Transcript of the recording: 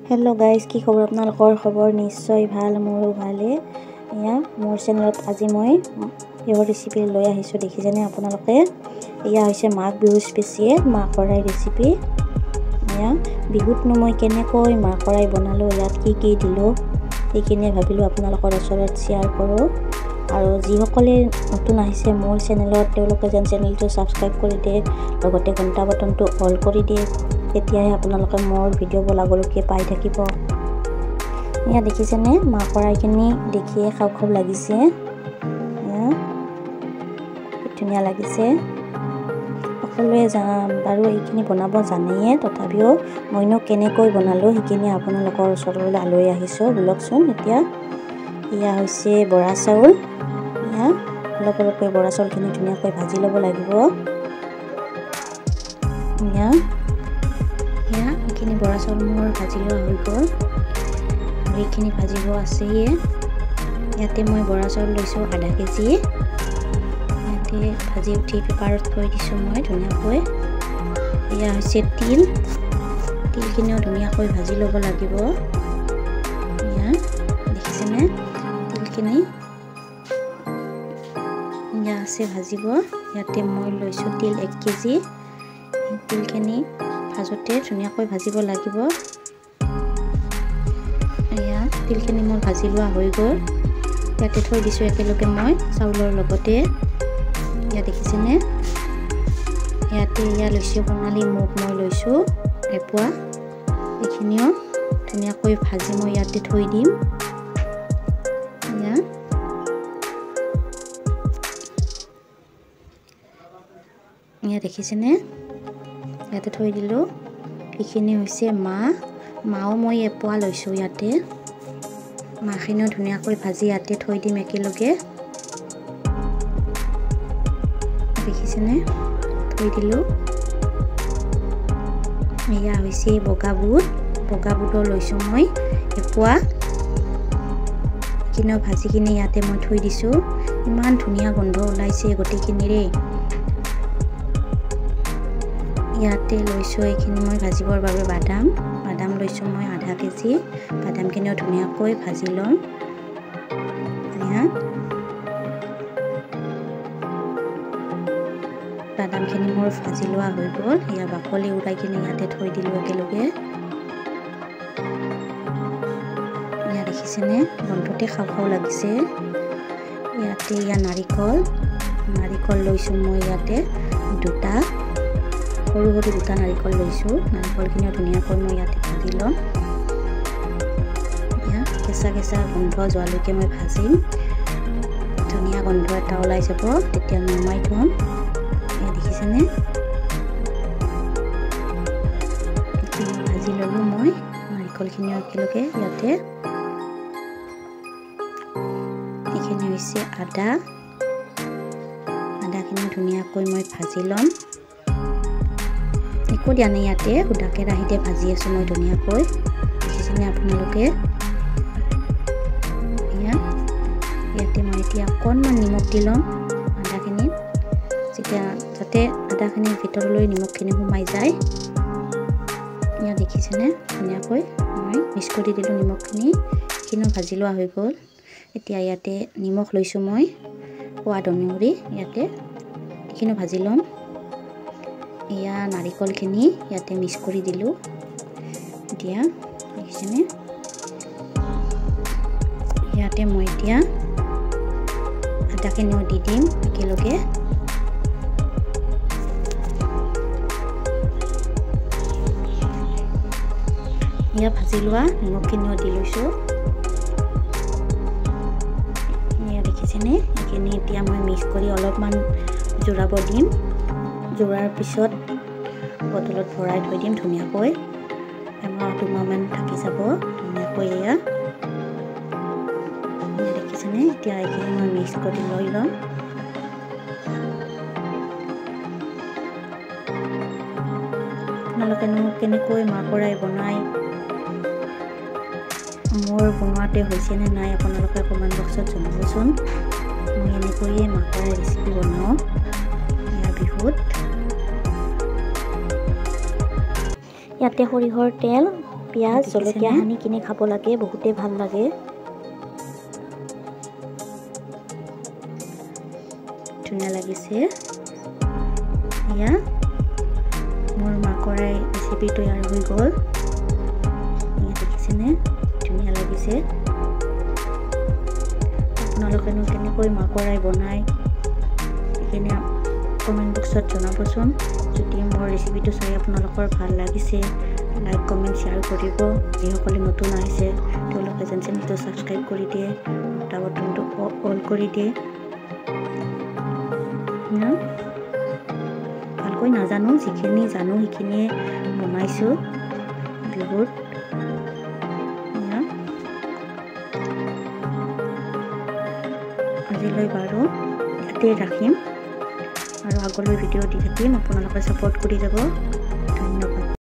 Hello' guys, কি খবৰ আপোনালোকৰ? খবৰ নিশ্চয় ভাল, মোৰো ভালে। এয়া মোৰ চেনেলত আজি মই বিহুৰ ৰেচিপি লৈ আহিছোঁ। দেখিছেনে আপোনালোকে? এয়া হৈছে মাঘ বিহু স্পেচিয়েল মাহ কৰাই ৰেচিপি। এয়া বিহুতনো মই কেনেকৈ মাহ কৰাই বনালোঁ, ইয়াত কি কি দিলোঁ, সেইখিনিয়ে ভাবিলোঁ আপোনালোকৰ ওচৰত শ্বেয়াৰ কৰোঁ। আৰু যিসকলে নতুন আহিছে মোৰ চেনেলত, তেওঁলোকে যেন চেনেলটো ছাবস্ক্ৰাইব কৰি দিয়ে, লগতে ঘণ্টা বটনটো অল কৰি দিয়ে, তেতিয়াহে আপোনালোকে মোৰ ভিডিঅ'বোৰ আগলৈকে পাই থাকিব। এয়া দেখিছেনে মাহ কৰাইখিনি দেখিয়ে খাওঁ খাওঁ লাগিছে। এয়া ধুনীয়া লাগিছে। সকলোৱে বাৰু এইখিনি বনাব জানেয়ে, তথাপিও মইনো কেনেকৈ বনালোঁ সেইখিনি আপোনালোকৰ ওচৰলৈ লৈ আহিছোঁ। বোলকচোন। এতিয়া এয়া হৈছে বৰা চাউল। এয়া অলপ অলপকৈ বৰা চাউলখিনি ধুনীয়াকৈ ভাজি ল'ব লাগিব। এয়া এয়া এইখিনি বৰা চাউল মোৰ ভাজি লোৱা হৈ গ'ল। আৰু এইখিনি ভাজিব আছেয়ে। ইয়াতে মই বৰা চাউল লৈছোঁ আধা কেজি। ইয়াতে ভাজি উঠি পেপাৰত থৈ দিছোঁ মই ধুনীয়াকৈ। এয়া হৈছে তিল। তিলখিনিও ধুনীয়াকৈ ভাজি ল'ব লাগিব। এয়া দেখিছেনে তিলখিনি? এয়া আছে ভাজিব। ইয়াতে মই লৈছোঁ তিল 1 কেজি। তিলখিনি ভাজোঁতে ধুনীয়াকৈ ভাজিব লাগিব। এয়া তিলখিনি মোৰ ভাজি লোৱা হৈ গ'ল। ইয়াতে থৈ দিছোঁ একেলগে মই চাউলৰ লগতে। এয়া দেখিছেনে? ইয়াতে এয়া লৈছোঁ সোণালী মুগ, মই লৈছোঁ এপোৱা। এইখিনিও ধুনীয়াকৈ ভাজি মই ইয়াতে থৈ দিম। এয়া এয়া দেখিছেনে? ইয়াতে থৈ দিলোঁ। এইখিনি হৈছে মাহ। মাহো মই এপোৱা লৈছোঁ ইয়াতে। মাহখিনিও ধুনীয়াকৈ ভাজি ইয়াতে থৈ দিম একেলগে। দেখিছেনে? থৈ দিলোঁ। এয়া হৈছে বগা বুট। বগা বুটো লৈছোঁ মই এপোৱা। এইখিনিও ভাজি কিনে ইয়াতে মই থৈ দিছোঁ। ইমান ধুনীয়া গোন্ধ ওলাইছে গোটেইখিনিৰে। ইয়াতে লৈছোঁ এইখিনি মই ভাজিবৰ বাবে বাদাম। বাদাম লৈছোঁ মই আধা কেজি। বাদামখিনিও ধুনীয়াকৈ ভাজি ল'ম। এয়া বাদামখিনি মোৰ ভাজি লোৱা হৈ গ'ল। এয়া বাকলি উৰাই কিনে ইয়াতে থৈ দিলোঁ একেলগে। এয়া দেখিছেনে? গোন্ধতে খাওঁ খাওঁ লাগিছে। ইয়াতে এয়া নাৰিকল। নাৰিকল লৈছোঁ মই ইয়াতে দুটা, সৰু সৰু দুটা নাৰিকল লৈছোঁ। নাৰিকলখিনিও ধুনীয়াকৈ মই ইয়াতে ভাজি ল'ম। এয়া কেঁচা কেঁচা গোন্ধ যোৱালৈকে মই ভাজিম। ধুনীয়া গোন্ধ এটা ওলাই যাব, তেতিয়া নমাই থ'ম। এয়া দেখিছেনে? ভাজি ল'লোঁ মই নাৰিকলখিনিও একেলগে ইয়াতে। এইখিনি হৈছে আদা। আদাখিনি ধুনীয়াকৈ মই ভাজি ল'ম। একো দিয়া নাই ইয়াতে, সুদা কেৰাহীতে ভাজি আছোঁ মই ধুনীয়াকৈ। দেখিছেনে আপোনালোকে? এয়া ইয়াতে মই এতিয়া অকণমান নিমখ দি ল'ম আদাখিনিত, যেতিয়া যাতে আদাখিনিৰ ভিতৰলৈ নিমখখিনি সোমাই যায়। এয়া দেখিছেনে? ধুনীয়াকৈ মই মিক্স কৰি দিলোঁ নিমখখিনি। এইখিনিও ভাজি লোৱা হৈ গ'ল। এতিয়া ইয়াতে নিমখ লৈছোঁ মই সোৱাদ অনুসৰি। ইয়াতে এইখিনিও ভাজি ল'ম। এয়া নাৰিকলখিনি ইয়াতে মিক্স কৰি দিলোঁ। এতিয়া দেখিছেনে? ইয়াতে মই এতিয়া আদাখিনিও দি দিম একেলগে। এয়া ভাজি লোৱা নিমখখিনিও দি লৈছোঁ। এয়া দেখিছেনে? এইখিনি এতিয়া মই মিক্স কৰি অলপমান জোৰাব দিম। জোৰাৰ পিছত বটলত ভৰাই থৈ দিম ধুনীয়াকৈ। এমাহ দুমাহমান থাকি যাব ধুনীয়াকৈ। এয়া দেখিছেনে? এতিয়া এইখিনি মই মিক্স কৰি লৈ ল'ম। আপোনালোকেনো কেনেকৈ মাহ কৰাই বনায়, মোৰ বনোৱাতে হৈছেনে নাই আপোনালোকে কমেণ্ট বক্সত জনাবচোন। মই এনেকৈয়ে মাহ কৰাই ৰেচিপি বনাওঁ বিহুত। ইয়াতে সৰিয়হৰ তেল পিঁয়াজ জলকীয়া সানি কিনে খাব লাগে, বহুতেই ভাল লাগে। ধুনীয়া লাগিছে। এয়া মোৰ মাকৰাই ৰেচিপি তৈয়াৰ হৈ গ'ল। দেখিছেনে, ধুনীয়া লাগিছে। আপোনালোকেনো কেনেকৈ মাকৰাই বনায় সেইখিনি কমেণ্ট বক্সত জনাবচোন। যদি মোৰ ৰেচিপিটো চাই আপোনালোকৰ ভাল লাগিছে, লাইক কমেণ্ট শ্বেয়াৰ কৰিব। যিসকলে নতুন আহিছে তেওঁলোকে যেন চেনেলটো ছাবস্ক্ৰাইব কৰি দিয়ে, তাৰ বটনটো অল কৰি দিয়ে। ভালকৈ নাজানো, যিখিনি জানো সেইখিনিয়ে বনাইছোঁ বিহুত। আজিলৈ বাৰু ইয়াতে ৰাখিম আৰু আগলৈ ভিডিঅ' দি থাকিম, আপোনালোকে ছাপোৰ্ট কৰি যাব।